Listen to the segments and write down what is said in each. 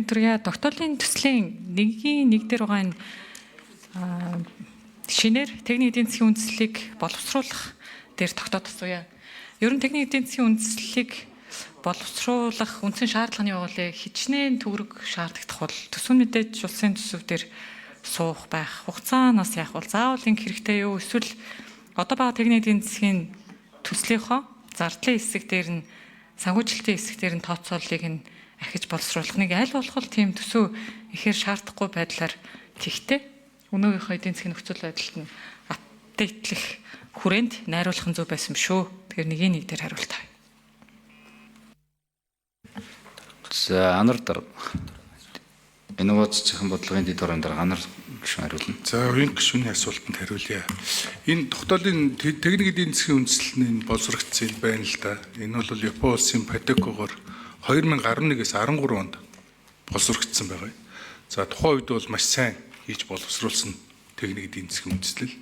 Түргээ тогтоолын төслийн 1-ийн 1 дээр байгаа энэ шинээр техник эдийн засгийн үндслийг боловсруулах дээр тогтоод асууя. Ер нь техник эдийн засгийн үндслийг боловсруулах үндсэн шаардлагын явуулыг хичнээн төгрөг шаардагдах бол төсөв мэдээж улсын төсөв дээр суух байх. Хугацаанаас яах бол заавал ингэ хэрэгтэй юу? Эсвэл одоо байгаа техник эдийн засгийн төслийнхоо зардлын хэсэг дээр нь санхүүжилтийн хэсэг дээр нь тооцооллыг нь ахиж боловсруулах нэг аль болох тийм төсөв ихээр шаардахгүй байдлаар тэгтээ өнөөгийнхөө эдийн засгийн нөхцөл байдалд нь апдейтлэх хүрээнд найруулах нь зөв байсан шүү. Тэгэхээр нэгийн нэг дээр хариулт авъя. За анар дарга. Инновац зохион бодлогын дэд орон дарга анар гишүүн хариулна. За уян гишүүний асуултанд хариулъя. Энэ тогтоолын техник эдийн засгийн үндэслэл нь боловсрогдсон байна л да. Энэ бол Япон улсын Падекогоор 2011-ээс 13 онд боловсрогдсон байгаа. За тухайн үед бол маш сайн хийж боловсруулсан техник эдийн засгийн үндэслэл.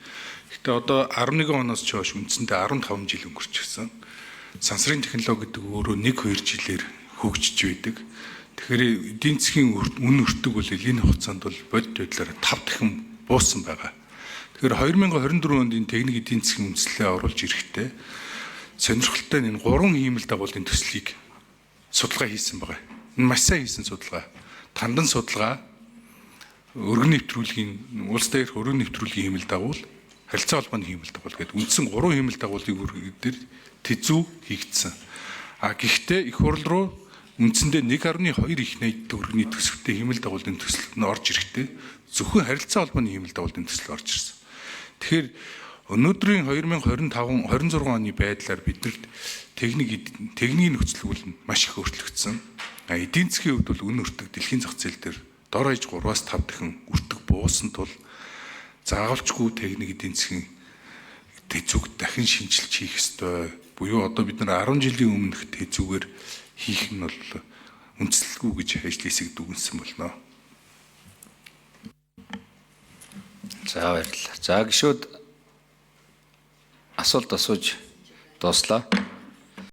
Гэхдээ одоо 11 оноос ч хойш үндсэндээ 15 жил өнгөрчихсөн. Сансрын технологи гэдэг өөрөө 1-2 жилээр хөгжиж байдаг. Тэгэхээр эдийн засгийн үн өртөг бол энэ хугацаанд бол бодит байдлаар 5 дахин буусан байгаа. Тэгэхээр 2024 онд энэ техник эдийн засгийн үндслэлээ оруулж ирэхдээ сонирхолтой нь энэ гурван хиймэл дагуулын төслийг судалгаа хийсэн байгаа. Энэ маш сайн хийсэн судалгаа. Тандан судалгаа, өргөн нэвтрүүлгийн улс дээрх өргөн нэвтрүүлгийн хиймэл дагуул, харилцаа холбооны хиймэл дагуул гэдэг үндсэн гурван хиймэл дагуулын дээр тэзүү хийгдсэн. А гэхдээ их хурл руу үндсэндээ 1.2 их найд төгрөгийн төсөвтэй хиймэл дагуулын төсөл нь орж ирэхдээ зөвхөн харилцаа холбооны хиймэл дагуулын төсөл орж ирсэн. Тэгэхээр өнөөдрийн 2025 26 оны байдлаар биднэрт техникийн нөхцөл нь маш их өөрчлөгдсөн. А эдийн засгийн хувьд бол үн өртөг дэлхийн зах зээл дээр дор хаяж 3-аас 5 дахин өртөг буусан тул заавалчгүй техник эдийн засгийн тэзүүг дахин шинжилж хийх ёстой. Буюу одоо бид нар 10 жилийн өмнөх тэзүүгээр хийх нь бол үндслэлгүй гэж ажил хэсэг дүгнсэн болно. За баярлалаа. За гишүүд асуулт асууж дууслаа.